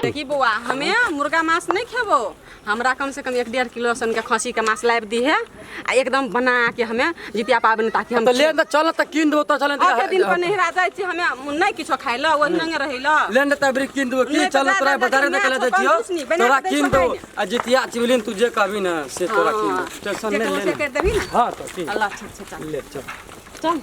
देखी बौआ, हमे मुर्गा मांस नहीं खेबो। हमरा कम से कम 1-1.5 किलो सन के खसी के मांस लाबि दीहे आ एकदम बना के हमे जितिया पाबनि ताकि हम तऽ ले तऽ चल तऽ कीन देबो तऽ चल। आठे दिन पर नहिरा जाइ छी, हमे नहीं किछो खाइ ल, ओहि नंगे रहै ल। ले ने तऽ अबरी कीन देबो की। नहि तऽ चल जा तोरा जा बाजारे जा, निकल जा, दै छियौ। कंजूस नी, बना तोरा के दै कीन छौ देबो खाइ। आ जितिया चिवलिन तू जे कहबी ने से तोरा कीन देबो, टेंशन जे नहि कहबो ले से ने। करि देबही ने? हाँ तऽ कीन। अल्लाह, ठीक छै, चल। ले चल। चल।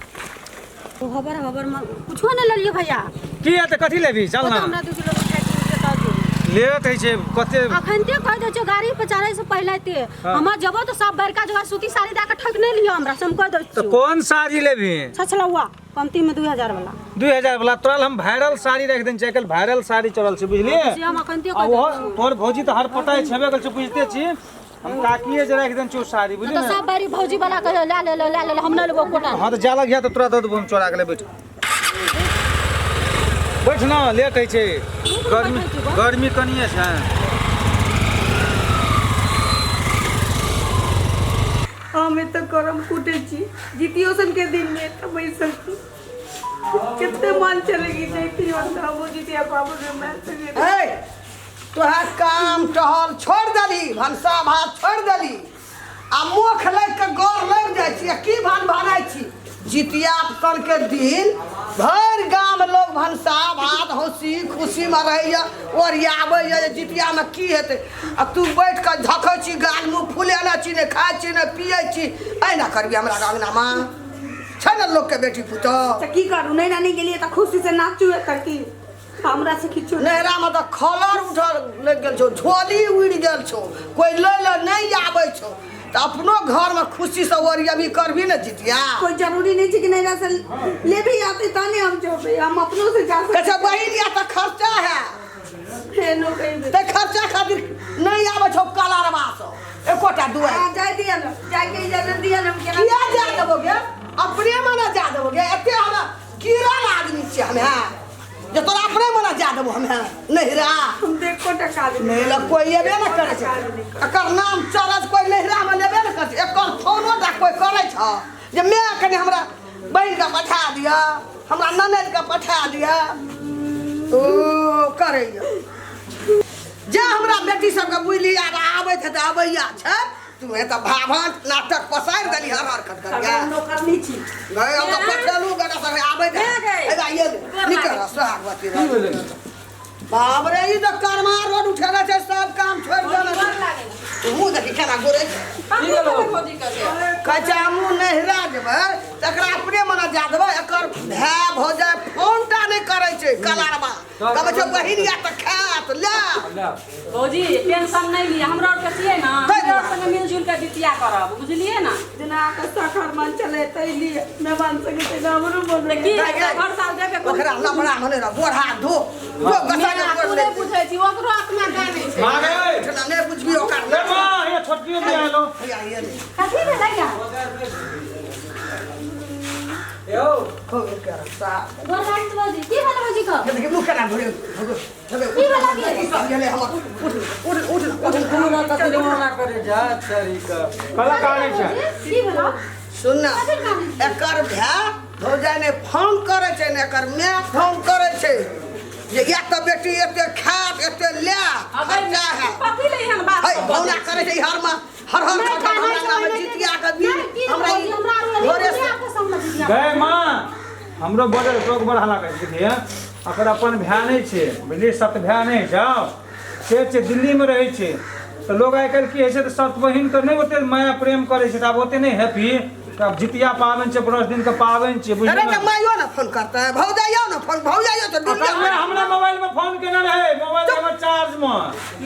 हबर हबर में कुछो नहीं लेलियो भैया। की है तऽ कथी लेबही? चल ओ ना। तऽ हमरा 2 किलो मिठाई कीन के दऽ दियौ। लेट होइ छै कते। अखन ते कहि दै छियौ गाड़ी पर चढ़ै से पहिले ते। हाँ। हमरा जबो तऽ सब बड़का जगह सूती साड़ी दए के ठकि नहि लियौ हमरा से, हम कहि दै तऽ छियौ। कोन साड़ी लेबही? छछलौआ कमती में 2000 वाला। 2000 वाला तोरा लए हम वायरल साड़ी राखि देने छियै। आइ काल्हि वायरल साड़ी चलल छै, बुझलियै? से हम अखन ते आ कहि दै ओहो छियौ। तोहर भौजी तऽ हर पटाइ छेबे करै छै, बुझिते छी। हम काकिए जे राखि देने छियौ साड़ी, बुझली तऽ ने। सब बारी भौजी वाला कहियो लए ले लए ले, हम नहि लेबो कोटा। हाँ तऽ जा लगिया तऽ तोरा दऽ देबो हम चोरा के। ले बैठ, बैठ ना, लेट होइ छै। गर्मी गर्मी कनिए छै। हम एतऽ करम कुटै छी जितियो सबके दिनमे, तऽ बैसल छी। कते मन चले कि जैती हम तऽ हमहूँ जितिया पाबनिमे माय संगे। ए तोहर काम टहल छोड़ि देली, भनसा भात छोड़ि देली आ मोख लागि कऽ गौर लागि जाइ छी आ की भान भानाइ छी। जितिया के दिन भरि गाम लोग भनसा भात हँसी खुशीमे रहैए, ओरियाबैए जे जितियामे की हेतै, आ तू बैठ कऽ झखै छी, गाल मुँह फुलेने छी, नहि खाइ छी नहि पियै छी। एहिना करबी हमरा अङ्गनामे? छै ने लोकके बेटी पुतोह। तऽ की करू, नैना नहि गेलियै तऽ खुशी से नाचू एतऽ की हमरा से किछु नैहरामे तऽ खलर उठल लागि गेल छौ, झोली उड़ि गेल छौ, कोइ लै लए नहि आबै छौ, तऽ अपनो घरमे खुशीसँ ओरियबी करबी ने जितिया। कोई जरूरी नहीं छै कि नैहरा से लेबही आते तहने हम जेबै, हम अपनो से जा कहै सकै। छै बहिन या तऽ खर्चा है। फेनो कहि तऽ खर्चा खातिर नहि आबै छौ कलरवा सँ एकोटा दुआरि। हाँ, जाय दिअ ने, जायके इजाजत दिअ ने, हम केना किया जा देबो गे? अपने मने जा देबो गे? एते हमरा गिरल आदमी छियै हमे जे तोरा अपने मने जा देबो हमे नैहरा? हम देखो टका दे। नहि लग कोइ एबे ने करै छै। एकर नाम चरज कोइ नैहरामे लेबे ने करै छै। एकर फोनो टा कोइ करै छ जे माय कनि हमरा बहिनके पठा दिअ, हमरा ननदिके पठा दिअ? ओ करैया जे हमरा बेटी सबके बुझली आब आबैत हेतै, अबैया छै। तू एतऽ भाभन नाटक पसारि देली, हर हर खट खट हम नौकरनी छी। गए, हम तऽ पठेलू गना सब आबैत गए, गए। एगा ये निकल सोहागवती रह। बाप रे, ई तऽ कर्मा रोड उठेने छै, सब काम छोड़ि देने छै। मुँह देखी केना गोरे छै। कहै छै हमहूँ नैहरा जेबै तकरा अपने मने जा देबै। एकर भाय भौजाइ फोन टा नहि करै छै। कलारबा कहै छै बहिन या तऽ खायत ले। भौजी, टेंशन नहीं लिअ, हमरा आरके छियै ने, ताहि हमरा आर दुआरे। संगे मिलजुल के जितिया करब, बुझलियै ने? जेना अहाँके सखर मन चले ताहि लिए मेहमान संगे तहिना हमरो मन तऽ की गै, हेतै, गै। हर साल जेबे करू। ओकरा लफड़ा मने रह गोढ़ा धो धो गसा के मेरा गोड़ तू ले। नहि बुझै छी, ओकरो आत्मा जानै छै। माँ गै। उठना नहि बुझबी ओकर। ए माँ, हे छोटकियो भी आलो। हैया, ये ले। कथी भेलै या? यौ। हो गेल कर सा। गोर लागै छी भौजी। की भेलै भौजी के? देखी मुँह केना घुरे की भेलै गे? की सब गेलै हमर? उठ उठ उठ उठ। करे जा तरीका। कला कानै छै। की भेलौ? सुन ना। कथी कानै छी? एकर भाय भौजाइ ने फोन करै छै ने एकर माय फोन करै छै जे या तऽ बेटी एते खायत एते ले खर्चा है। कथी ले एहन बात है सब भौना बजै छी? करै छै हर मा हर हर नहि खट कानै हमरा छै, नामे ओहिमे जितिया के दिन नहि, की हमरा भौजी, ई हमरा आरू एलियै, घरे से आपस में जितिया। गै माँ, हमरो बजल टोक बड़ हल्ला करै छै। देखिए, अकर अपन भाय नहि छै, बुझलियै? सत भाय नहि जाओ से छै, दिल्लीमे रहै छै। तऽ लोग आइ काल्हि की होइ छै तऽ सत बहिनके नहि ओते माया प्रेम करै छै, तऽ आब ओते नहि हैप्पी। तऽ आब जितिया पाबनि छै, बरस दिनके पाबनि छै, अरे बुझलियै तऽ ने? माइयो ने फोन करतै, भौजाइयो ने फोन, भौजाइयो तऽ दुनिया कल्हे हमरा मोबाइलमे फोन केने रहै, मोबाइल हमर चार्जमे।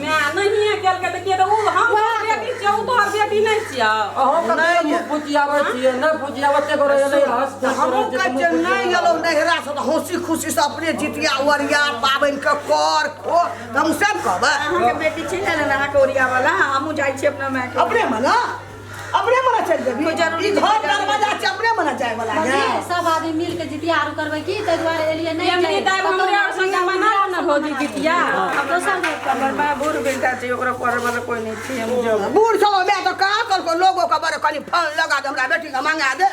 माय नहिये केलकै तऽ के तऽ उ हम तोहर बेटी छियौ, उ तोहर बेटी नहि छियौ। अहूँ कते मुँह फुचियाबै छियै, नहि फुचियाबै एते गोरे एलै हँस फूस हमहूँ रहल छै, कहै तऽ छियै मुँह नहि फुचियाबै। गेलहुँ नैहरा से तऽ हँसी खुशी से अपने जितिया ओरिया पाबनि के कर खो, तऽ हम से ने कहबै। अहाँके बेटी चलि आयल ने अहाँके ओरिया वाला, हमहूँ जाइ छी अपना मायके। अपने मना, अपने मना चलि जेबी? कोइ जरूरी ई नहि घर छै। दरवाजा छै अपने मना जाय वाला भौजी, है। सब आदमी मिल के जितिया आरू करबै की, ताहि दुआरे एलियै नहि एमरी जाइ। दाइ हमरे आर संगे मना ने भौजी जितिया। दोसर जगह। हमर माय बूढ़ बेटा छै, ओकरा करे वाला कोइ नहि छै, हम जेबै। बूढ़ छलो माय तऽ कहाँ कहलको लोगो के बड़े कनि फोन लगा दे, हमरा बेटी के मंगा दे।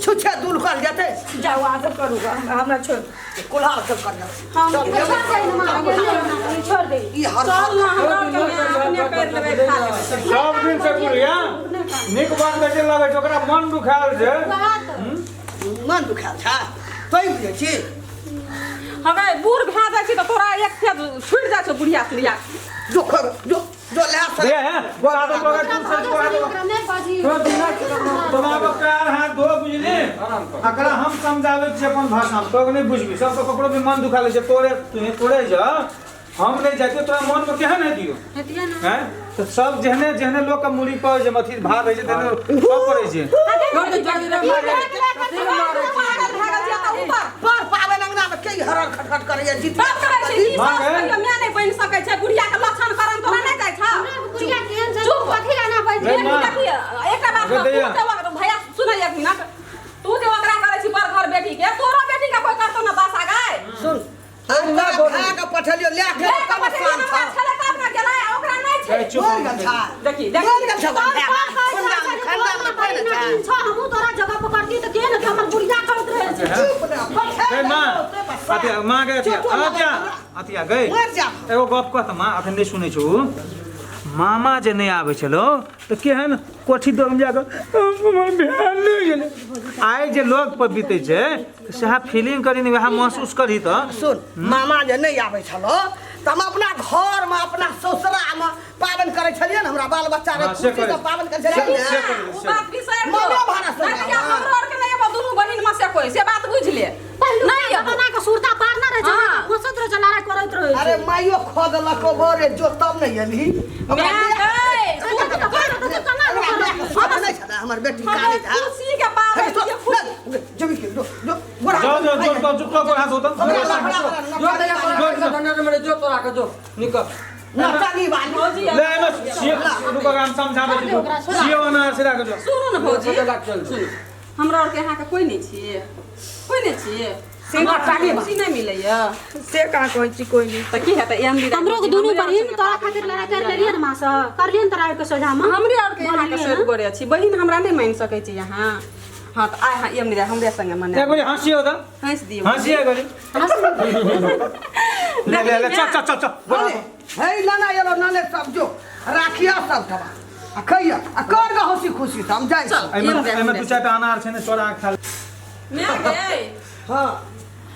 छुछे दूर कर जेतै। जाओ अहाँ सब करू गा, हमरा छोड़ कुल्हाड़ सब कर जाओ। हम छोड़ दे ना माँ, छोड़ दे। ई हर चल ना, हमरा आरके माय अपने कर लेबै, खा लेबै। सब दिन से बुढ़िया नीक बात बेटे लगै छै, ओकरा मन दुखायल छै। मन दुखायल छै तैं बुझै छी। हगे बूढ़ भए जाइ छी तऽ तोरा एक फेर छुटि जाइ छौ बुढ़िया सुढ़िया। जो खो जो जो ले आ दे हैं गोरा दो तोरा तू से गोरा दो। ओकरा नहि बाजी। तो बिना तोरा पैर हाथ धो बुझली। एकरा हम समझाबै छियै अपन भाषामे, तोरा नहि बुझबी। सब तो ककरो भी मन दुखा लै छै, तोरे तुहे तोरे जा हम नहि जाइतियो तोरा मनमे केहन हेतियो? हेतियै ना। हैं तऽ सब जेहने जेहने लोक के मूड़ी पर जे अथी भार रहै छै तेहने सब करै छै। छोड़ दे, छोड़ दे, मारे कथी ले मारे छी? पागल भए गेल छियै तऽ ऊपर पर पाबनि अंगना में के हरर खटखट करैया जीत तब कहै छै कि माँ सास गए। कहियो माय नहि बनि सकै छै, बुढ़िया के लक्षण करन तोरा नहि जाइ छौ? बुढ़िया केहन छै? चुप। कथी लए ना बाजि? रे माँ। देखिए, एकटा बात रे कहू, दैया। तू जे भैया सुनै एक मिनट, तू जे ओकरा करै छी पर घर बेटी के, तोरो बेटी के कोई करतौ ना दशा गाय? सुन, हम तोरा भाय के पठेलियो ले के ले के कम पठेलियो, शान हमरा छौ। छलै तब ना गेलै, आ ओकरा नहि छै। ए, चुप। बोल गेल छा। देखी, देखी। बोल गेल छौ। तोहर भाय। बाप कहै छै, खानदान जे खानदान तोहर में कोई ना नहि छौ, हमहूँ तोरा जगह पकड़ती तऽ केहन हमर बुढ़िया करैत रहै छै। चुप ना पठेल ए माँ, अथिया माँ के अथिया अथिया अथिया गई। मर जा। एगो गप कह तऽ माँ, अखन नहि सुनै छौ। मामा जे नहि आबै छलौ तऽ केहन कोठी दौड़ जाकऽ हमर भाय नहि गेलै। आइ जे लोग पर बीतै छै सएह फीलिंग करी ने, वएह महसूस करी तऽ। सुन, मामा जे नहि आबै छलो तऽ हम अपना घरमे अपना ससुरामे पाबनि करै छलियै ने, हमरा बाल बच्चा रहे हाँ, से खुशी से करै। पाबनि करै छलियै से ने। करै। ओ बात बिसरि जो। मने भाड़ा से नहि तऽ हमरो आरके नहि एबो दुनू बहिन में से कोई, से बात बुझि ले। पहिलुका नहि एबो। जमाना के सुरता पार ना रहै छै, हाँ। घोसैत रहै छै, लड़ाइ करैत रहै छै। अरे माइयो खोदलक गोरे जो तब नहि एलही। हमरा माय गै, तऽ केना हमरा बियाह के शौक नहि छलै, हमर बेटी हमे कानै छै। खुशी के पाबै छियै, खुशी। जमी के जो जो गोरा जाओ जाओ जो तो चुप गोड़ हाथ होता। ओकरा लफड़ा वाला जो दैया तोरा के धंधा में जो तोरा के जो निकल। नचनी वाली। भौजी ले एमे सियो रुको, हम समझाबै छी। सियो अनार से राख जो। सुनू ने भौजी, सोचे लाग चल सुन। हमरा आरके अहाँके कोई नहि छियै, कोई नहि छियै, से हमरा नचनी खुशी नहि मिलैया। से कहाँ कहै छी कोई नहीं। तऽ की हेतै एहन विदाई? हमरो के दुनू बहिन तोरा खातिर लड़ाइ कर लेलियै ने माँ सँ, करलियै ने तोरा आबि के सोझामे। हमरे आरके अहाँके बोललियै सब गोरे छी बहिन, हमरा नहि मानि सकै छी अहाँ। हाँ तऽ आइ हाँ एम हमरे संगे मने एक गोली हंसी होता। हँसि दियौ। हंसी एक गोली ले ले ले, चल चल चल चल गोड़ हाथ धो। हे लाना एलो नाने सब जो राखिया सब ठमा आ खैया आ कर ग हंसी खुशी से हम जाइ छी। चल। एहिमे एहिमे दू चारिटा अनार छै ने, चोरा के खा ले। माय गै, हाँ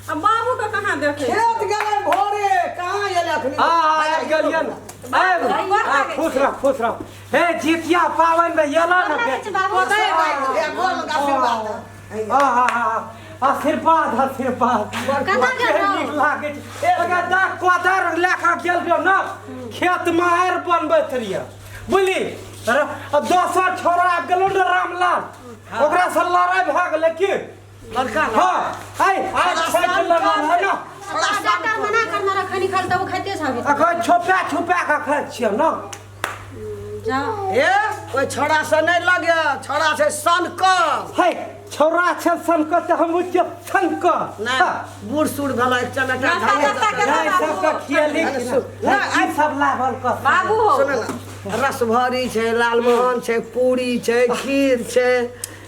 आ बाबू के कहाँ देखै? खेत गेलै भोरे, कहाँ एलै अखनी? आ आबि गेलियन आबि आ, खुश रह खुश रह। हे जितिया पाबनि मे एला ने गोर लागै बे छै बाबू। हे गोर लग आशीर्वाद दे। आ हा हा, आशीर्वाद आशीर्वाद। कतऽ गेल केहन रहौ? नीक लागै छै। ओकरा दा कोदार लए कऽ गेल रहियौ ने खेत मे, आरि बनबैत रहियै बुझली। आ दोसर छोरा आबि गेलौ ने रामलाल, ओकरा से लड़ाइ भए गेलै की लड़का ना। हाँ, आइ आइ छठि लगल है ना। डॉक्टर मना करने रह खनी खाल तब खाइते छाबे। अखन छुपा छुपा कऽ खाइ छियै ने। जा। हे ओहि छोड़ा से नहि लगे, छोड़ा छै सनकल। है छौड़ा छै सनकल तऽ हमहूँ छियै सनकल। नहि बूढ़ सूढ़ भेलै एक चमेटा नाश्ता झाड़िए तास्ता देतै। केना नहि सबके खियेली अरे सुन, नहि नहि, की सब लाभल कऽ बाबू हो। सुन ने, रसभरी छै, लालमोहन छै, पूरी छै, खीर छै,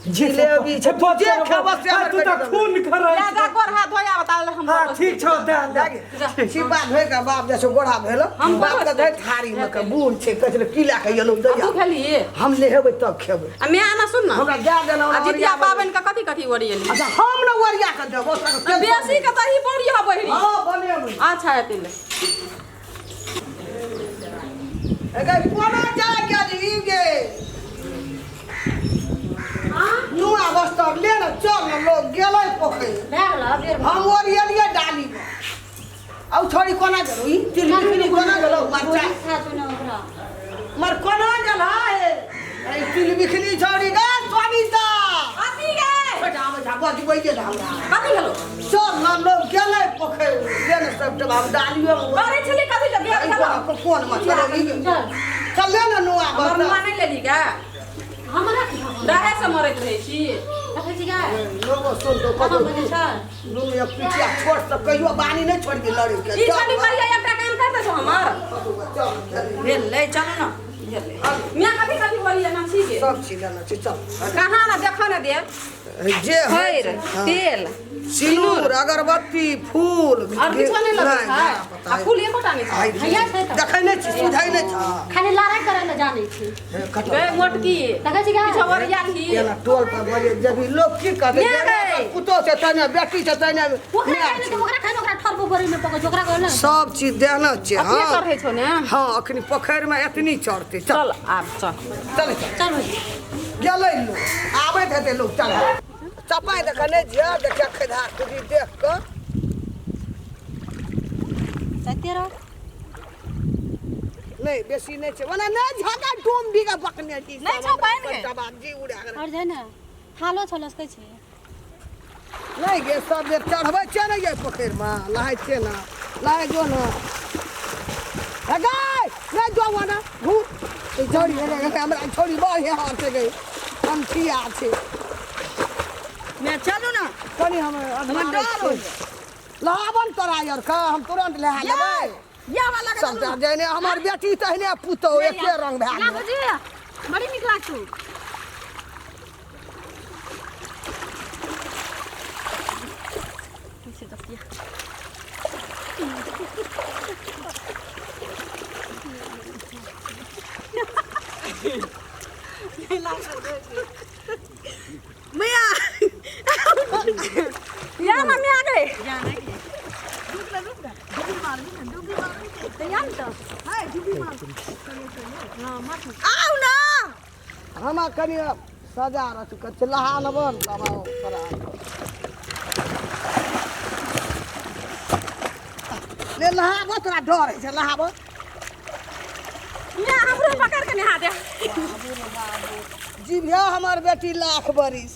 जिलेबी छै, तू जे खेबह से हमर तू तऽ बेटी खून करै जा जा, गोर हाथ धोया बता हम। हाँ ठीक छौ, दे दे। देबै। छिपा धोइ के बाप जैसे गोड़ा भेल हम बाप के धोइ थारी में के बूढ़ छै, कहै छलै की लए के एलहुँ आ तू दैया। खेली? हम लेहेबै तब खेबै। आ मैं आना सुन ना, हमरा दए देना। आ जितिया पाबनि के कथी कथी ओरियेली? अच्छा हम ने ओरिया के देबो तोरा के। बेसी के तही पौड़ी ह बहिरी। हाँ बनेबै। अच्छा हेतै ले। ए कोना जा गेली गे? नुआ बस्तर ले ने चल ने, लोग गेलै पोखरि। भए गेल बेर। हम ओरियलियै डाली मे, आउ छोड़ी कोना गेलौ? ई तिलमिनी कोना गेलौ? मरचा खा छौ ने ओकरा। मर कोना गेल है अरे तिलमिखनी छोड़ी गे स्वामीता? कथी गे? बेटा आबै छै बजबै गेल हमरा। कथी भेलो? चल ने, लोग गेलै पोखरि, ले ने सब टबा हम डालियो मे। करै छली कथी ले बेर ई खेलो? कोन कोन मछली ई गे? चल। चल ले ने नुआ हमर बस्तर। नुआ नहि लेली गे? हमरा की खबर? दहे से मरैत रहै छी। देखै छी गे? लोगो सुन तो कहाँ कतौ बजै छै? दुनू एक पिछिया छोट से कहियो बानी नहि छोड़बी लड़े के। ई चल छली कहिया एकटा काम कर दै छौ हमर। चल, चल। भेल ले, चलू ने, भेल ले। मियाँ कथी कथी बोलिए ना छी गे? सब चीज लेना छै चल। कहाँ ना देखो ना दे जे होइ खैर छै। तेल सिनूर अगरबत्ती फूल और किछो नहि लगै नहि, छै नहि, पता आ फूल एकोटा नहि छै। है। हैया छै तऽ। देखै नहि छी सुझै नहि छै। खाली लड़ाई करे लए जानै छी। हे, कटल। गए मोटकी देखै छी किछो गे ओरिया ली एना टोल पर बजे जब लोग की कहतै ने जेना गै। अपन पुतोह छै तहिना बेटी छै तहिना ओकरा माय खाइ छै। ने ओकरा खाइ ने ओकरा ठर बोरी में पकड़ ओकरा कहल सब चीज देना छै। अपने हाँ चढ़ै छौ ने। हाँ अखनी पोखरि में एतनी चढ़तै। चल चल आब चल चल चल चल भौजी। गेलै लोग आबैत हेतै लोग। चल चपाइ देख नहि जिया देखिया खैधा खुदी देख कऽ जाइते रह। नहि बेसी नहि छै ओना नहि झगा डोम बीघा बकने छी। नहि छौ पानि गे। सबटा जी उड़ा गेलै। और जाइ ने थालो छलो सकै छै। नहि गे सब बेर चढ़बै छियै ने ये पोखरिमे नहाय छियै ने नहाय जो ने हे गै नहि जो ओना घूर ई छौड़ी हे गे, हमरा छौड़ी बड़ हेहर छै गे अमठिया छै। मैं चलू ना। कनि हम हमरा डर होइए। लहाबन तोरा यार का हम तुरंत लहा लेबै। या वाला के सबटा जेहने हमर बेटी तहने पुतोह एके रंग भए ना गेल। भौजी बड़ी नीक लागतौ। मैया या मम्मी आ गए। रुक ना रुक ना डुबी मारबी ना डुबी मारबी तैयार तऽ हाय डुबी मार आउ ना। हमरा कनि सजा रख कऽ लहा लेबन तब आओ तोरा ले लहाबो तोरा डर होइ छै लहाबो। या हमरो पकड़ के नहा दे। जीविया हमर बेटी लाख बरिस।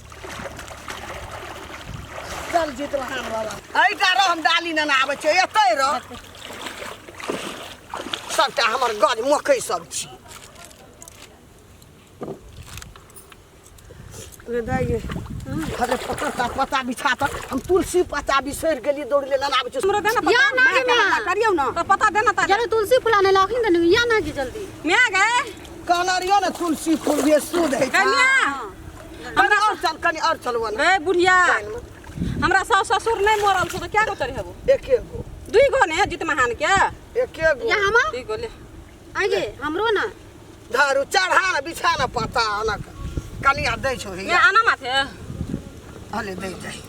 चल जीत लहान बाबा एहिटा रह हम डाली नेने आबै छियै एतै रह। सबटा हमर गज मकई सब छी। रे दाइ गे अरे पता पता बिछा तऽ हम तुलसी पत्ता बिसरि गेलियै दौड़ले नेने आबै छियै। हमरो दे ना या पता ना गे हल्ला माय करियौ ना। तो पता दे ना तारे जरे तुलसी फूल आने लाखिन दने या ना गे जल्दी। मैं गए कहने रहियो ने तुलसी फूल जे शुद्ध होइ छै। कन्या कनि और चल कनि और चलबो ने रे बुढ़िया हमरा सास ससुर नहीं मरल छौ तो क्या गो चढ़ेबो? एके गो दुई गो ने जित महान के एके गो या हम दुई गो ले आगे हमरो ना धरू चढ़ा ने बिछा ने पत्ता अनक कनिया दै छौ मैं हैया आना माथे हले दै जाइ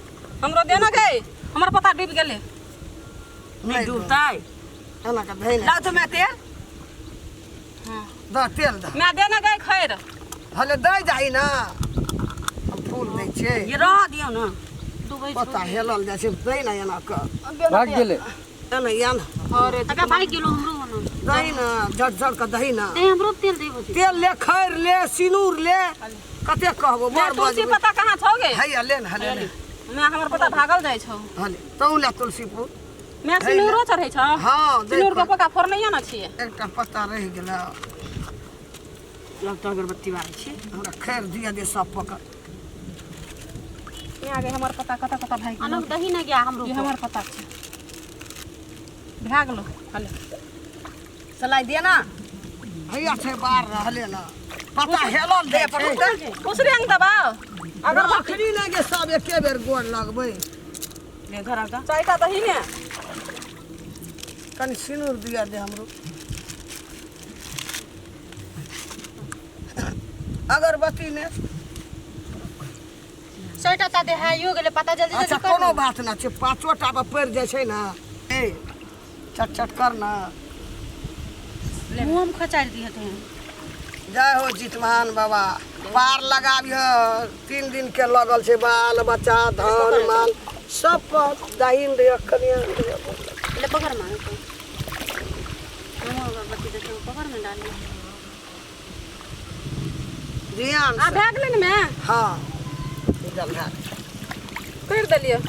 हमरो देना गए हमर पता डूब गेले। नहि डूबतै एना के धै ने लाउ तो मैं तेल द तेल द मैं देना गए खैर हले दै जाइ ना हम फूल दै छियै। ये रह दियौ ना डूबै पत्ता हेलल जाइ छै दै ने एना के भाग गेलै एना एना अरे अगा भाग गेलो हमरो ना दही ना झट झट के दही ना नहीं हमरो तेल दे भौजी। तेल ले खैर ले सिनूर ले कते कहबो मैं बड़ तुलसी बजबै। पता कहाँ छौ गे? हैया ले ने हले ले मैं हमर पता भागल जाइ छौ। हले तू ले तुलसी फूल। मैं सिनूरो चढ़ै छौ। हाँ दे सिनूर के पका फोड़नैया ना छियै। एकटा पत्ता रहि गेलै। लगता अगरबत्ती बारै छी। हमरा खैर दिया दे सब पकड़। मैं आगे हमर पता कता कता भागि गेलो। अनक दही ना गया हमरो ई हमर पता छै भए गेलो। हले सलाई दिया ना हैया छै बार रहले ना पता हेलल दे छै। उसरे अंग दबाओ अगर अखनी नहि गे सब एके बेर गोर लगबै। ले घर आउ त चारिटा दही ने कनि सिनूर दिया दे हमरो अगरबत्ती ने सैटा ता दे है यो गेले पता जल्दी अच्छा जल्दी कर। कोनो बात ना छै पाँचो टा पर पड़ि जाइ छै ना ए चट चट कर ना मुंह में खचार दिए तो जय हो जितमान बाबा पार लगाबिह। 3 दिन के लगल छै बाल बच्चा धन माल सब पर दहीन दिअ कनिया दिअ। ले पकड़ मार तो हम अगरबत्ती देखो पकड़ में डाल ध्यान आ से। भए गेलै ने मैं हाँ जल भए गेलै। करि देलियै।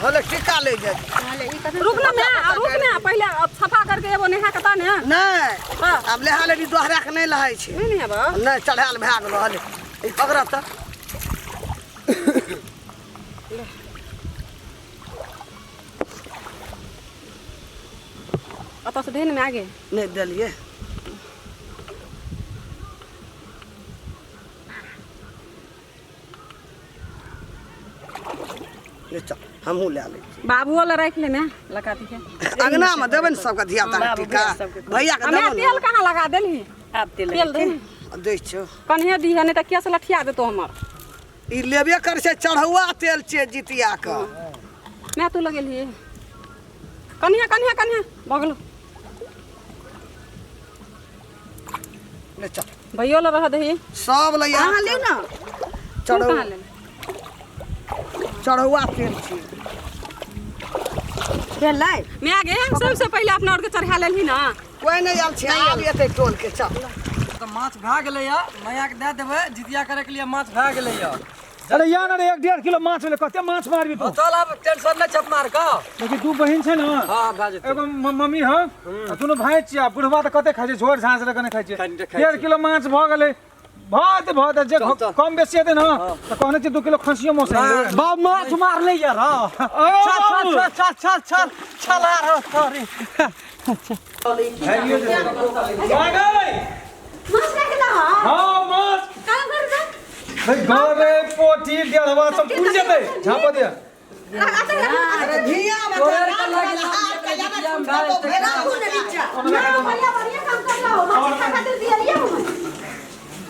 हले टीका ले जाइ। हले ई कथी रुक ना मैं रुक ना पहले अब सफा करके एबो नेहा के ता ने। नहि हाँ। आब लेहा लेबी दोहरा के नहि लहै छै। नहीं नेहेबो। नहि चढ़ायल भए गेलो हले ई पकड़ तऽ। ओतऽ से दही ने आगे नहि देलियै। ले चल, हमहूँ लए लै छी। बाबुओ लए राखि ले ने, लगा दिहे। अंगनामे देबै ने सबके धिया पुताके टीका, भैयाके हमे देबै ने। तेल कहाँ लगा देलही? आब तेल तेल दही ने। दै छियौ। कन्हे दिहे, नहि तऽ केस लठिया देतौ हमर। ई लेबे करै छै, चढ़ौआ तेल छियै जितिया के। मैं तू लगेलही? कन्हे कन्हे कन्हे भऽ गेलो। ले चल। भैयो लए रह दही। सब लए। अहाँ लिउ ने। तू चढ़ौ कहाँ लेले? चढ़ौआ तेल छियै। भेलै। मैं गे सबसे पहिले अपना आरके चढ़ा लेलही ने। कोइ नहि आयल छै, आब एतै टोलके। चल। तऽ माछ भए गेलैया, मैयाके दए देबै जितिया करैके लिए। माछ भए गेलैया। अरे यार, अरे 1-1.5 किलो माछ भेलै, कते माछ मारबी तू? चल, आब टेंशन नहि छै अपना आरके। लेकिन दू बहिन छै ने। हँ, भए जेतै। एगो मम्मी हँ आ दुनू भाय छियै। आ बुढ़वा तऽ कते खाइ छै, झोर झाँझ लऽ कऽ नहि खाइ छै। कनिटा खाइ 1.5 छै। किलो माछ भऽ गेलै, भऽ जेतै, भऽ जेतै जे। चल, चल। कम बेसी हेतै ने तऽ कहने छियै 2 किलो खसियो मौस आनि लेबै। बाप माछ मारले यार। अरे चल चल। बाबू। चल चल चल चल चल आ रहा, सॉरी। भागियो जेतै। भागै। माछ राखि दह। हँ, माछ। काम कर दे। भाई गरे पोठी डेढ़वा सब उड़ जेतै, झाँप दिया। अरे धिया तोरे आरके लागि जितिया मे भए जेतै। राखू ने नीचा ना। भैया बढ़िया काम कर रहा हो, माछ खा खातिर दियलियै हम।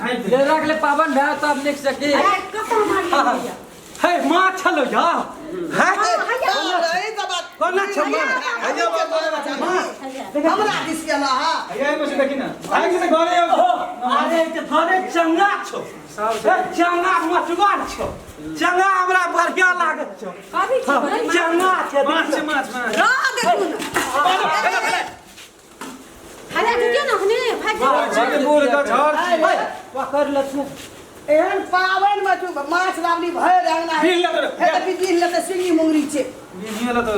ले रख ले, पाबन भए तब निक सकी। अरे कतऽ मारियै भैया? हे, माछ छलो या है? कोना छै माछ? हमरा दिस गेला हा। भैया, एहिमे से देखी ने, भागि जेतै घरे। अरे तऽ घरे चंगा छौ। हे, चंगा मछुआर छौ, चंगा हमरा बढ़िया लागत छौ। कथी छै? चंगा छै। माछ छै, माछ माछ। रह देखू ने। हले रुकियो ने, हने भागि जेबै। बूढ़ के झड़ छी। पकड़ लेथिन। एहन पाबनि मे तू माछ लाबली भरि अंगना। बीन लेतौ रे। हे तऽ बीन लेतै, सिंगी मुंगरी छै। बीन लेतौ,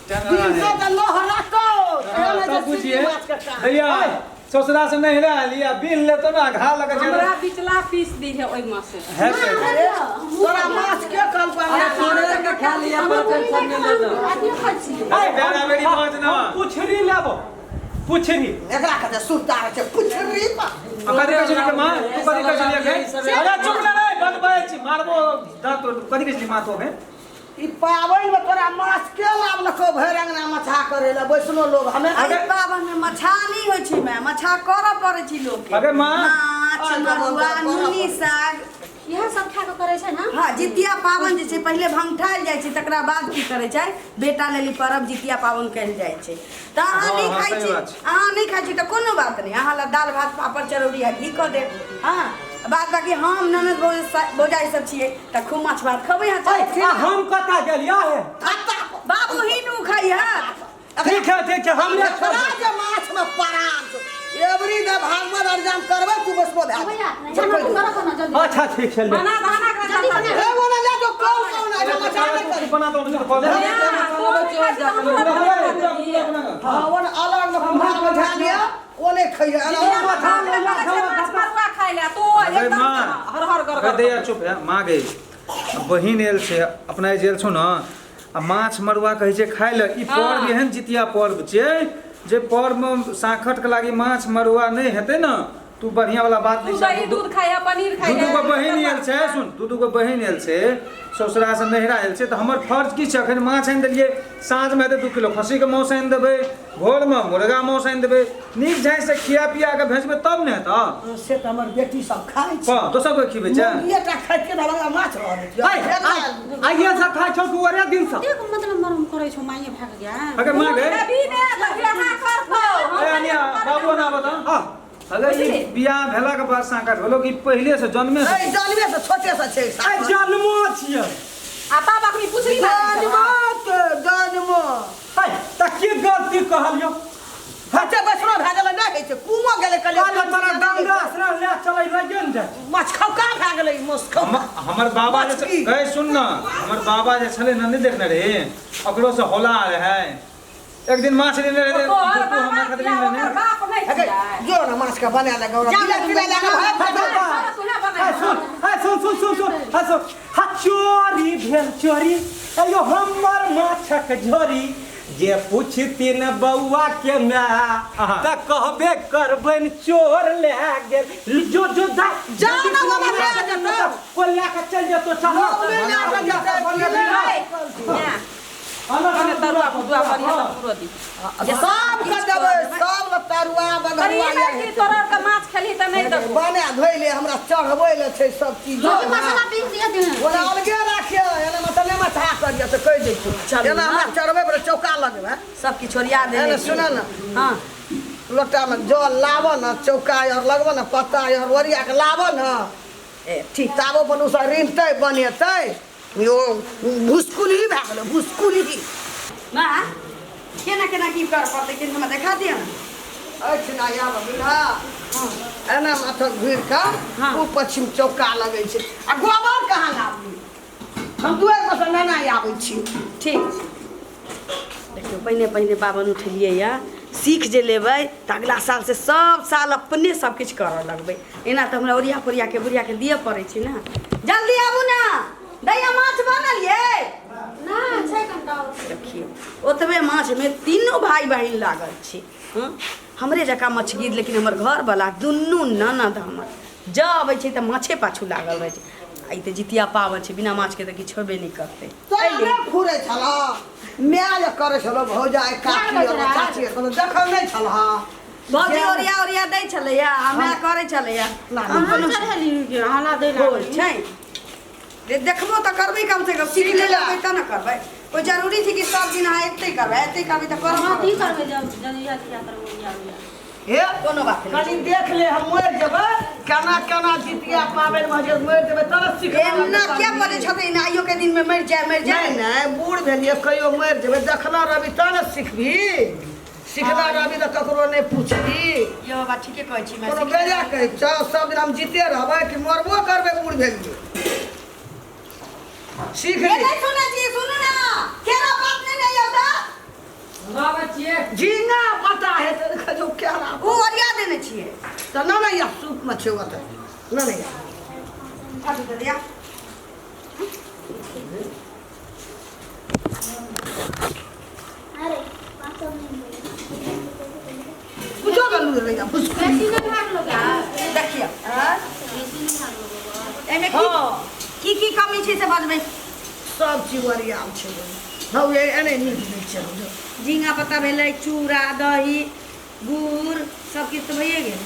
टेंगरा बीन है। से तऽ लोह रखतौ। एहन तब है जे सिंगी बुझिए माछ के काज। भैया ससुरा से नहीं रहा लिया, बीन लेतौ ने घा लगे छै। हमरा बिचला पीस दी है ओहिमे से। है से। तोरा माछ के कहलकौ? अरे तोरे आरके खा लिया पर टेंशन नहि लेना। अथियो खाइ छियै। अरे बेरा बेरी माछ ना। हम पुछरी लेबो, पुछरी। एकरा कहै सुरता रहै छै पुछरी पर। आ कथी कहै छली के माँ? तू कथी कहै छली के? अरे चुप ना रे, बंद बाजै छी, मारबो दांत तोड़। कथी कहै छली माँ तो के? ई पाबनि मे तोरा माछ के लाबलकौ भरि अंगना मछा करे लए बैसलो लोग हमे? एहि पाबनि मे मछा नहि होइ छै माय, मछा करऽ पड़ै छै लोकके। अगे माँ। माछ मरुआ नूनी साग इएह सब खा कऽ करै छै ने। हँ, जितिया पाबनि जे छै, पहिले भंगठायल जाइ छै, तकरा बाद की करै छै, बेटा लेल ई पर्व जितिया पाबनि कयल जाइ छै। तऽ अहाँ हँ, नहि हँ, खाइ सही छी, बात छै। अहाँ नहि खाइ छी तऽ कोनो बात नहि, अहाँ लए दालि भात पापड़ चरौरी आ घी कऽ देब। हँ, बाद बाकी हम ननद भौजाइ सब छियै तऽ खूब माछ भात खबै। अहाँ चलू। आ हम कतऽ गेलियै हे? बाबू ही नु खाइ है। ठीक है, ठीक है, हमरे छोड़ तोरा जे माछ मे परान छौ, एवरी दे भागमत अरजाम करबै, तू बसबो भए भैया खाना तू करऽ ना जल्दी। अच्छा, ठीक छै, ले। बना बना कर। जल्दी बना। ए बोला ले जो कौन कौन है मचा नहीं करी। बना दो मुझे कॉल। हाँ, ओन अलग में कुम्हार बैठा लिया, ओने खइया माछ मरुआ खाइ ले तो अरे एकदम माँ। हर हर गर अरे दैया, चुप है माँ। गई बहिन एल छै, अपना जेल छौ ने, आ माछ मरुआ कहै छै खाइ लए। ई पर्व एहन जितिया पर्व छै जे पर्वमे साखटके लागि माछ मरुआ नहि हेतै ने तू बढ़िया वाला बात तू नहि दही छै। दूध खाइ है, पनीर खाइ दू है। दू गो बहिन आयल छै, सुन, दू दू गो बहिन आयल छै, ससुरा से नहिरा आयल छै, तऽ हमर फर्ज की छै? अखन माछ आनि देलियै, साँझमे हेतै 2 किलो खस्सीके मांस आनि देबै, भोरमे मुर्गा मांस आनि देबै, नीक झाँइ से खिया पिया के भेजबै तब ने हेतऽ। से तऽ हमर बेटी सब खाइ छै। कह, दोसर कोइ खिबै छै? मुर्गिएटा खाइते तऽ हमरा माछ रह आइए से खाइ छौ तू ओरे दिन से? कतेक मतलब मरम करै छौ माइए भए गेल। अगर माँ गए अभी ने तऽ बियाह करतौ। ए अनिया, बाबू ना बता। अगर ई बियाह भेला के बाद साँकट भेलो कि पहिले से जन्मे से? जन्मे से, छोटे से छै। आइ जन्मो छियै। आ तब अखनी पुछली। जन्मो तऽ जन्मो। है तऽ की गलती कहलियौ? अच्छा, बैसनो भए गेलै, नहि होइ छै, कुमो गेलै। काल्हि तोरा कहलियै गंगा स्नान लए चलै रहियै ने जाइ। माछ खौका भए गेलै, माछ खौका। हमर बाबा जे मछली। गए, सुन न, हमर बाबा जे छलै ने, नहि देखने रही, ओकरो से होला रहै। एक दिन माछ लेने रहै, तोहर तू हमरा बाबा खातिर किया लेने। ओकर बाप नहि हे गै, छियै? जो ने माछ के बना ले गौरव। जा तिला ने, तिला लगा भात है, तूहे है बना। सुन, है सुन सुन सुन सुन, है सुन, हा चोरी भेल चोरी, अयो हमर माछक झोरी। जे पूछतिन बौआ के माय त कहबे करबनि चोर ले गेल। जो जो जा जा ना बाबा, ले जेतौ। कोई लए के चलि जेतौ चल। ले के जेतै, कने तरुआ भुआ बढ़िया से पूरो दी। सब के देबै, सब ले तरुआ अरे बघरुआ। ई की तोरा के माछ खेलही त नहि देबो। बना धोइ ले, हमरा चढ़बै ले छै सब चीज। मसाला पीस दिअ दे। ओना अलगे राखिए, एना मतलब नहि मथा करिए से कहि दै छी। एना हमरा चढ़बै पर चौका लगबै। सब किछु ओरिया देने एना छी। सुन न। हाँ। लोटामे जल लाबऽ न, चौका आर लगबऽ न, पत्ता आर ओरिया के लाबऽ न। ए ठीक। ताबो अपन ओ सब रिनतै बनेतै। यो भुसकुली भए गेलै, भुसकुली। माँ केना केना की कर पड़तै, कनि हमरा देखा दिअ ने। एहिठिना आब बुझा, एना माथक घुरि कऽ ओ पश्चिम चौका लगै छै। आ गोबर कहाँ लाबी? हम दुआरि पर सँ नेना आबै छी। ठीक छै। देखियौ, पहिने पहिने पाबनि उठेलियै यऽ, सीख जे लेबै तऽ अगिला सालसँ सब साल अपने सब किछु करऽ लगबै। एना तऽ हमरा ओरिया पोरियाके बुढ़ियाके दिअ पड़ै छै ने। जल्दी आबू ने दैया, माछ बनल यै? ना छै कनिटा। देखियौ, ओतबे माछमे तीनू भाय बहिन लागल छी। हँ, हमरे जकाँ मछगिर, लेकिन हमर घरवला दुनू ननद हमर जँ अबै छै तऽ माछे पाछू लागल रहै छै। आ ई तऽ जितिया पाबनि छै, बिना माछके तऽ किछु होबे नहि करतै। तोरा नहि फुरै छल? माय जे करै छलौ, भौजाइ काकी आओर चाची आओर कोनो देखल नहि छल? भौजी ओरिया ओरिया दै छलैया आ माय करै छलैया। हम कोनो चढ़ेली हला दै होल छै जे देखबो तऽ करबै, कम से कम सीख लेबै तऽ ने करबै। कोइ जरूरी छै कि सब दिन अहाँ एते करबै, एते करबै तऽ करऽ हँ, पड़त। की करबै जब जब इएह किया करबै ओरिया ओरिया। हे, कोनो बात नहि। कनि देख ले, हम मरि जेबै, केना केना जितिया पाबनि भऽ जेतै, मरि जेबै तब सीख। एना किया बजै छथिन? आइयो के दिन में मरि जाय, मरि जाय। नहि नहि, बूढ़ भेलियै, कहियो मरि जेबै, देखना रहबी तब ने सिखबी। सिखना रहबी तऽ ककरो नहि पुछबी। यो बाबा, ठीके कहै छी मैं। कोनो बेजा कहै छौ? सब दिन हम जीते रहबै कि मरबो करबै? बूढ़ भेलियै, सीख ये ले। नहीं सुनै छी, सुनू ना, केना बात नहि ने यौ तऽ। झींगा पता हेतै तऽ कहियो केरा। ओ ओरिया देने छियै। तऽ नहि नहि, या सूपमे छै ओतऽ, नहि नहि या। अथी दे दिया। अरे पाँच कुछो गलू रहै भुसकुली। बेसी नहि भाग लो देखियौ, बेसी नहि भाग लो। एहिमे की की की कमी छै से बजबै। सब चीज ओरियाल छै। हौ, एने नीक दै छै हौ। झींगा पत्ता भेलै, चूड़ा दही गुड़ सब किछु तऽ भइए गेल।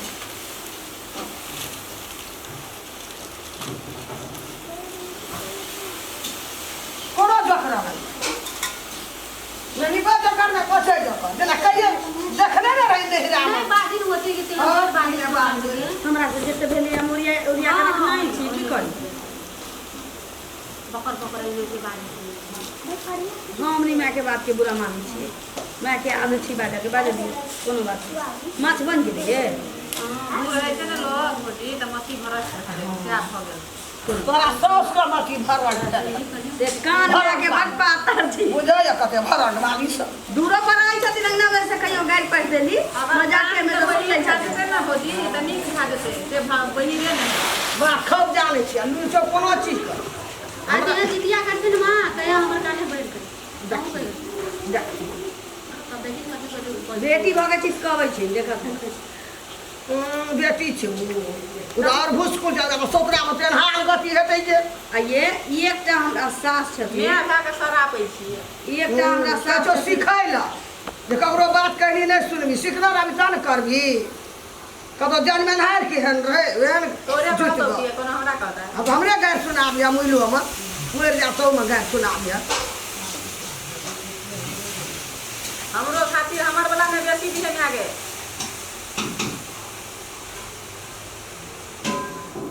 कोनो जोकर नहि, नहीं बा जोकर, नहि बचै जोकर, जेना कहियो देखने ने रही नहिरामे। नहि बाजिन होती कि तेल और बाजिन। बाजिन। हमरा से जते भेलै हम ओरिया ओरिया के रखना छी, की करी? बकर बकर एने के बाजिन। हम नहि मायके बातके बुरा मानै छियै, मायके आदत छी बाजऽके, बाजऽ दियौ, कोनो बात नहि। माछ बनि गेलै गे? रहै छै ने लोग भौजी तऽ मछली भरल छै, सएह भऽ गेल। तोरा साउस के मटी भरल छै। से कान मायके बड पातर छी। बुझैए कते भरल वाली सब। दूरो पर आबै छथिन अंगना में से कहियो गारि पढ़ि देली मजाके में तऽ सुनि लै छथिन। ने भौजी तऽ नीक भए जेतै से बहिने ने। बा खूब जानै छियै लूचो कोनो चीजके। आ जेना जितिया करथिन माँ तहिया हमर काल्हे बढ़ि गेल। तब देखी कथी कथी ऊपर। बेटी भऽ गेल छी, कहबै छी देखत। बेटी छै ओ, ओ तऽ आओर भुसकुल छै, सौतरामे तेहन हाल गति हेतै जे। आ ये ई एकटा हमरा सास छथिन। माय भए कऽ सरापै छियै। ई एकटा हमरा सास कहै छौ छथिन। सिखै लए जे ककरो बात कहनी नहि सुनबी, सिखना रहबी तब ने करबी। कतौ जनमेनहार केहन रहै ओहन तोरे जुटि कहतौ गऽ। कि कोनो हमरा कहतै? आब हमरे गारि सुनाबिह, मुइलोमे मरि जायब तहूमे गारि सुनाबिह। हमरो खातिर हमर वाला ने बेसी दिहे माय गे।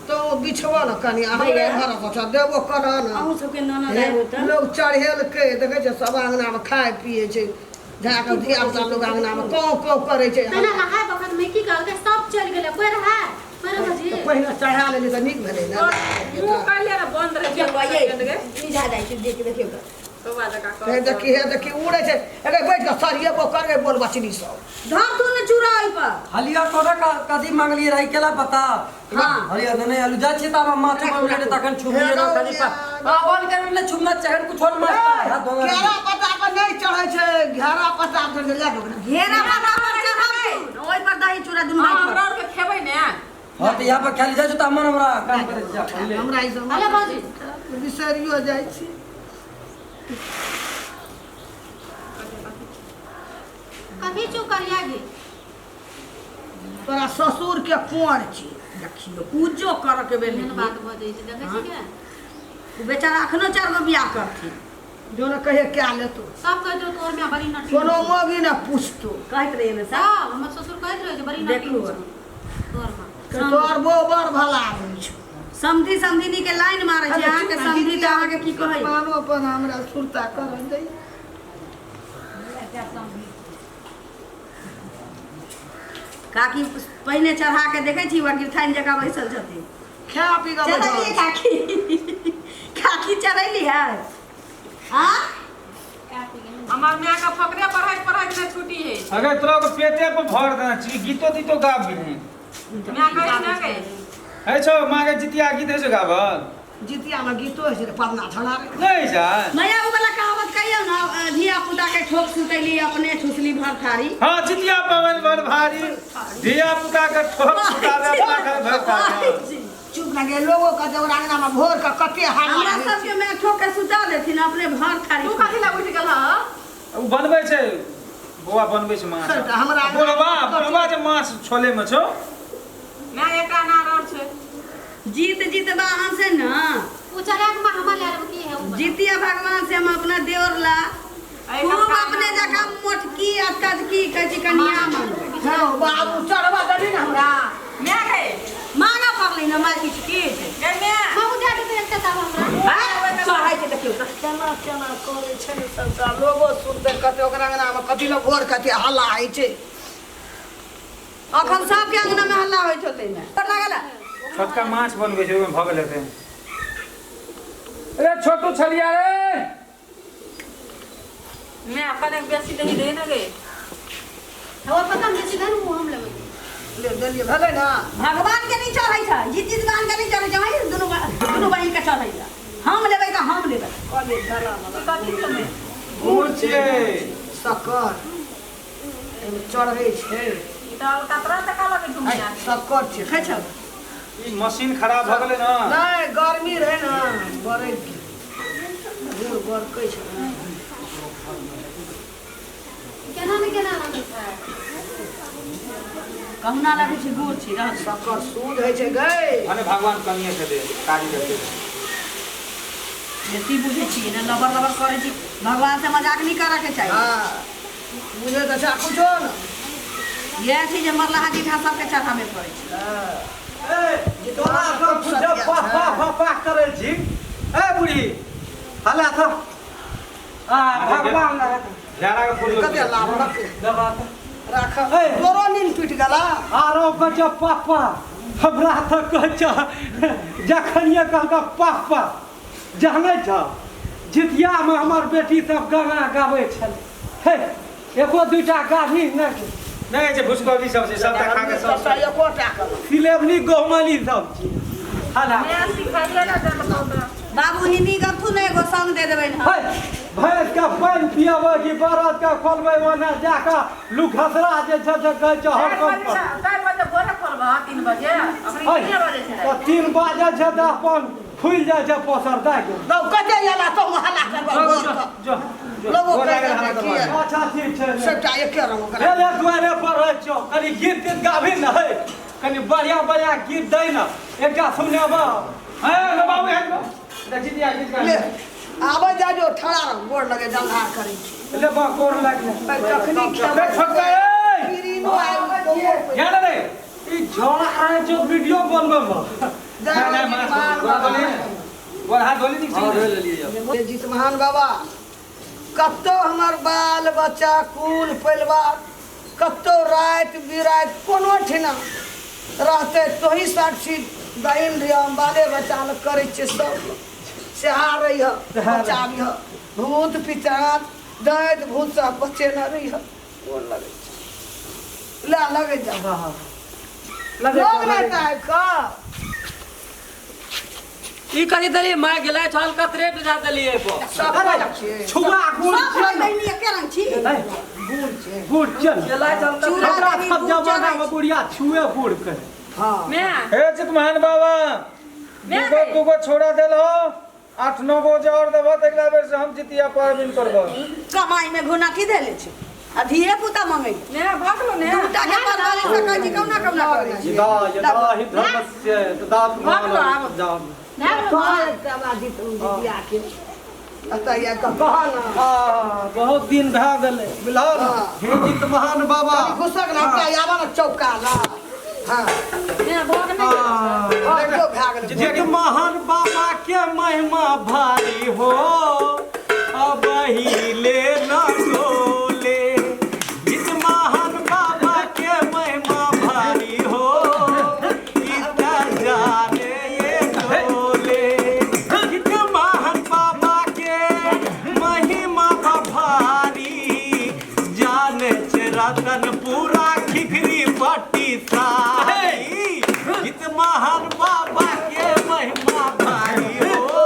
तो बिछबऽ ने कनि हमरे घर पर देबो करऽ ने। अहूँ सबके ननद आबि होतै। लोग चढ़ेलकै, देखै छै सब अङ्गनामे खाइ पियै छै, जाकऽ धिया पुता लोग अङ्गनामे कौं कौं करै छै। पहिने नहाय बखत में की कहलकै, सब चलि गेलै, कोइ रहै कोइ रहै जी। तऽ पहिने चढ़ा लेली तऽ नीक भेलै ने। मुँह कहिले ने बन्द रहै छै। ये निझा जाइ छै, देख देखियौ तऽ। कौआ जकाँ हे देखी, हे देखी, उड़ै छै। एकर बैठ कऽ सरियेबो करबै बोल बचनी सब। धर तू ने चूड़ा ओहि पर। हलिया तोरा कथी मांगलियै रही केला पता? हाँ। हलिया नहि आलू जाइ छियै तऽ माछ बनबै तखन छुबियै ना कनि पाबन करे ने छुबना चाहे कुछो न माछ हाथ धोना। केरा पत्ता पर। नहि चढ़ै छै घेरा पत्ता पर लए कऽ ओकरा। घेरा पत्ता पर चढ़ाउ ओहि पर दही चूड़ा दुनू हाँ, भाई हमरा आरके खेबै ने। हाँ तो यहाँ पर खाली जाइ छौ तऽ मन हमरा काम करै छै, जा पहिले। हमरा ई सब अरे भौजी। बिसरियो जाइ छी। कथी चुप करिया गे? तोरा ससुर के कोर छी। देखियो पूजो करऽ के बेर एहन बात बजै छै, देखै छी के? ओ बेचारा अखनो 4 गो बियाह करथिन। जो ने कहिए क्या लेतो। सब कहै छौ तोहर माय बड़ी नटी। कोनो मौगी ने पूछतो। कहैत रहियै ने सब। सब हमर ससुर कहैत रहै छै बड़ी नटी देखू। छौ तोहर माँ। के तोहर बो बड़ भला आदमी छौ। समधी समधिनी के लाइन मारै छै अहाँके समधी तऽ अहाँके की कहै। मानो अपन हमरा सुरता करऽ दै। काकी पहिने चढ़ा के देखै छी वा गिरथाइन जकाँ बैसल छथिन। खा पी कऽ चढ़ैली बैठल। काकी? काकी चढ़ैली है? हाँ हमर माय के फकरे पढ़ैत पढ़ैत नहि छुट्टी है। अगर तोरा के पेटे पर भर देना छी गीतो तीतो गाबी नहीं। माय कहै ने गई। है छौ माँ के जितिया गीत है छौ गाबल? जितिया में गीतो होइ छै रे, पन्ना छड़ा रे। नहीं जा। मैया उ वाला कहावत कहियौ ने, धिया पुता के ठोक सुतैली अपने ठुसली भर थारी। हाँ जितिया पवन बड़ भारी धिया पुता के ठोक सुतावे अपना घर भर थारी। चुप ना गे लोगो के जब अंगना में भोर के कते हल्ला हमरा होइ छै। सबके मैं ठोक के सुता देथिन अपने भर थारी। तू कथी लए उठि गेल हँ? उ बनबै छै बौआ बनबै छै माछ। सबटा हमरा बोलबा बोलबा जे माछ छोले में छौ। माय एकटा अनार और छै। जीत जीत वाहन से ना उ चढ़ा के माँ हमर लए की है उ? जीतिया भगवान से हम अपना देवर ला खूब अपने जकाँ मोटकी आ तजकी कहै छी कनिया मनबै। हँ बाबू चढ़वा देली ने हमरा। माय गई। मांगऽ पड़लै ने माय किछु किछु। गई माय। माँ उ दए देतै एकटा तब हमरा। हैं? चढ़ै छै देखियौ तऽ। केना केना करै छै ने सबटा लोगो सुनतै कते ओकरा अंगना में कथी लए भोर कते हल्ला होइ छै। अखन सबके अंगना में हल्ला होइत होतै ने। लागल छोटका माछ बनबै छै ओहिमे भऽ गेल हेतै। अरे छोटू छलिया रे। माय कनेक बेसी दही दे ने गे। ओ पता नहि बेसी दे ने उ हम लेबै। ले देलियै भेलै ने। भगवान के नहीं चढ़ै छै, जीत जीत भगवान के नहीं चढ़ै छै, वही दुनू दुनू बहिन के चढ़ै छै। हम लेबै तऽ हम लेबै। कहलियै गला वाला। कथी छौ माय? गुड़ छियै। शक्कर एहिमे चढ़ै छै। ई तऽ अलकतरा जकाँ लगै छौ माय। शक्कर छै। खाइ छौ? ई मशीन खराब भऽ गेलै ने। नहि गर्मी रहै ने बरकि गेल। गुड़ बरकै छै। केना ने केना लगै छै। कहुना लगै छै गुड़ छी रह। शक्कर शुद्ध होइ छै गै। भने भगवान कनिए के दे कारीगर के। बेसी बुझै छियै ने लबर लबर करै छी। भगवान से मजाक नहीं करऽ के चाही। हँ बुझै तऽ छै कुछो ने। इएह छै जे मरलाहा जीठा सबके चढ़ाबे पड़ै छै। ए तोरा सब पूजा पा पा पा करै छी। ए बुढ़ी हल्ला तो आ भगवान घेरा के फूल कते लाभ रख दबा राख। तोरो नींद टूटि गेला। आरो बच्चा पापा हमरा तऽ कहै छ जखनिये कहलका पापा जानै छ जितियामे हमर बेटी सब गाना गाबै छल। हे एको दूटा गाभी नहि नहि छै भुसकौली सब छै सबटा खा के सब सबटा एकोटा के। सिलेबनी गहुमली सब छै। हला माय सिखाइए ने देलकौ तऽ। बाबू हिंदी गबथु ने एगो सॉन्ग दे देबै ने। हे भैंस के पानि पियबै कि बरद के खोलबै ओना जाकऽ लुखसरा जे छै से कहै छै चारि हरकम बजे पर। 4 बजे भोरे खोलबह 3 बजे अखनी है, 3 बजे छै। तऽ 3 बाजै छै तऽ अपन फुलि जाइ छै पोसर दए के। लौ कते एला तो हल्ला करबै भोर के। जो जो लोगो गोर कहै लागल छै हल्ला की करबा। अच्छा ठीक छै ने। सबटा एके रंग ओकरा। हेले दुआरे पर रहै छौ कनि गीत तीत गाबी ने है कनि बढ़िआँ बढ़िआँ गीत दै ने एकटा सुनेबह। हे लो बाबू हे लो देख जितिया गीत गा। ले आबै जा जो ठड़ा रह गोर लगे जंघार करै छी। ले बा गोर लागले। कखनी ए छोटका ए किरीनो आबि बौओ ध्यान दे। ई झोड़ा रहै छौ वीडियो बनबै मे। नहीं नहीं माछ गोर धोली गोर हाथ धोली नीक छै। जीत महान बाबा कतौ हमर बाल बच्चा कुल परिवार कतौ राति बिराति कोनो ठिना रहतै तोही साक्षी दहीन रहिह हम बाले बच्चा लग करै छियै सब सेहा रहिह बचाबिह भूत पिचात दैत भूत सब बचेने रहिह। गोर लगै छै ले लगै जा लगै लोग छौ, नहि लगै तऽ आबि कऽ। ई कथी देलियै माय गेलै छल कतरे बुझा देलियै पर सब अरे छियै। छुआ गुड़ सब छियै भाइ बहिनी एके रंग छी गुड़ चल गेलै छल चूड़ा हमरा दही सब गुड़ जमाना चढ़ै में छै। बुढ़िया छुए गुड़ के हाँ मैं हे जितमहन बाबा दूगो दूगो छोड़ा देल हो 8 9 गो जे और देबो तऽ अगिला बेर से हम जितिया पाबनि करबो कमाई में घुना की धैले छै आ धिये पुता मंगै ने भगलो ने दूटा के परवाली से कहै छी कौना कौना करै छी यदा यदा हि धर्मस्य भगलो आब। तदात्मानं जाम कह एकटा बात जितिया के एतऽ आबि कऽ कह ना आ, बहुत दिन भए गेलै बुझलहो ने हाँ। हे जित महान बाबा घुसक ना एकटा आबऽ ने चौका ला हाँ ने भग नहीं आ, देखियौ भए गेलै जित महान बाबा के महिमा भारी हो अब ले न डोले जित महान बाबा के महिमा भारी हो इतना जाने ये डोले जित महान बाबा के महिमा भारी जाने छे रतन पूरा खिखरी पट्टी सारी जित महान बाबा के महिमा भारी हो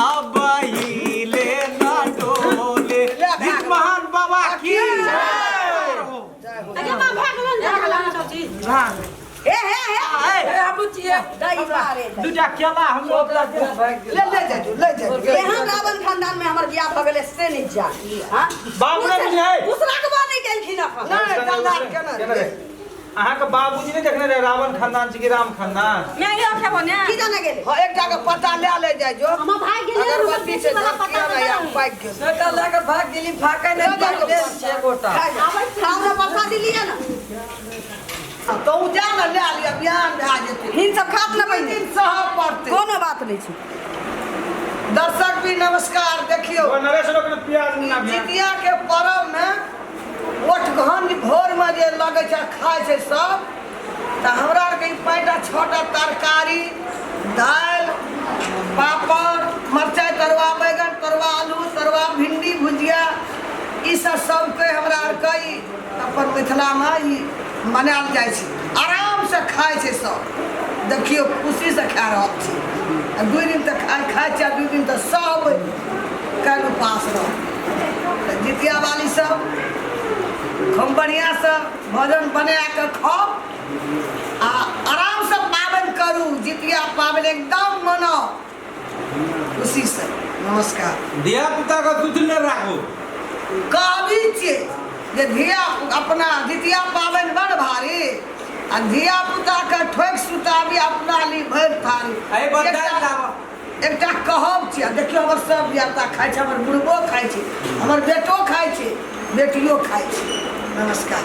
अब ले ना डोले जित महान बाबा की जय हो। अरे मां भगलो ने भगलो ने सब चीज हे हे हे ए हमू छियै दही बारे दही। दूटा केला हमरो ले ले जाजू ले जाजू एहन रावण खानदान में हमर बियाह भऽ गेलै से नहि जान हाँ बाप रे बुझाइ। उसराकबो नहि केलखिन अखन नहि दलाल केना रे अहाँके बाबूजी नहि देखने रहे रावण खानदान छी कि राम खानदान मैं यो खेबो ने की जाने गेलै हाँ एकटा के पता ले ले जाइ जो हमर भाई गेलै ने, अगरबत्ती बेसी से वाला झटकिया पता ना या नहि। पाकि गेल बेटा लए कऽ भाग गेली फाकै नहि पाकि छै गोटा हमरा प्रसादी लिअ ने तो जा ने ले लिअ बिहान भए जेतै हिन सब खात ने पहिने दिन सहऽ पड़तै कोनो बात नहि छै दर्शक भी नमस्कार देखियौ ओ नरेश लोक ने प्याज ना जितिया के पर्व में ओठघन भोर में जे लगै छै खाइ छै सब तऽ हमरा आरके ई 5टा 6टा तरकारी दालि पापड़ मरचाइ तरुआ बैगन तरुआ आलू तरुआ भिंडी भुजिया ई सब सबके हमरा आरके ई अपन मिथिलामे ई मनायल जाइ छै आरामसँ खाइ छै सब देखियौ खुशीसँ खा रहल छै आ 2 दिन तऽ खाइ खाइ छै आ 2 दिन तऽ सब काल्हि उपास रहल तऽ जितिया वाली सब खूब बढ़िआँसँ भोजन बना कऽ खाउ आ आरामसँ पाबनि करू जितिया पाबनि एकदम मनाउ खुशीसँ नमस्कार धिया पुता के सुतले राखू कहबी छियै जे धिया अपना जितिया पाबनि बड़ भारी आ धिया पुताके ठोकि सुताबी अपना ली भरि थारी एहि पर दालि एकटा- लाबऽ। एकटा कहब छियै देखियौ हमर सब धिया पुता खाइ छै हमर बुढ़बो खाइ छै हमर बेटो खाइ छै बेटियो खाइ छै नमस्कार।